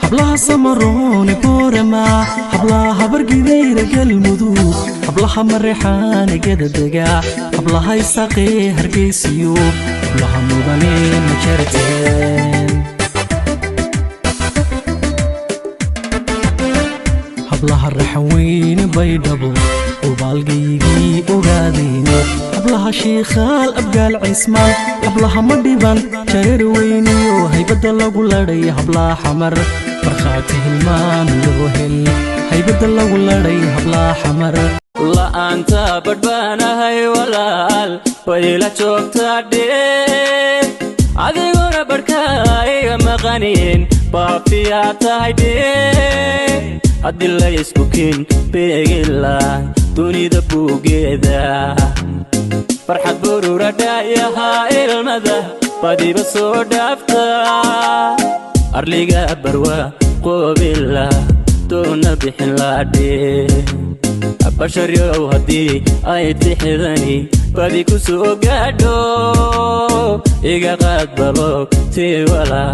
Hablaha Samaroone Boorama, hablaha Habargidiira Galmudug, hablaha Mareexaane Gadadega, hablaha Isaaqee Hargeysiyo, hablaha mudane Majarteen, hablaha Raxaweyne Baydhabo, ubaalgaygii ogaadeyne, hablaha Shiikhaal Abgaal Cismaan, hablaha Madhiban Jareer weyniyo haybadda lagu ladhay, hablaha Xamar markhaati hilmaan loo hel, haybadda lagu ladhay hablaha Xamar. La'aanta badhbaanahay walaal, wayla joogtaa dhee, adiguna badhkaa iga maqanin, baafiyaa tahay dhee. Haddii la isku kin beegila dunida buugeeda, farxad burura dhaayahaa, ilmada badiba soo dhaafta, arliga barwa qoobila doona bixin laadhee. Basharyow, haddii ay tixdani badi ku soo gaadho, iga qaad baloog tii walaa.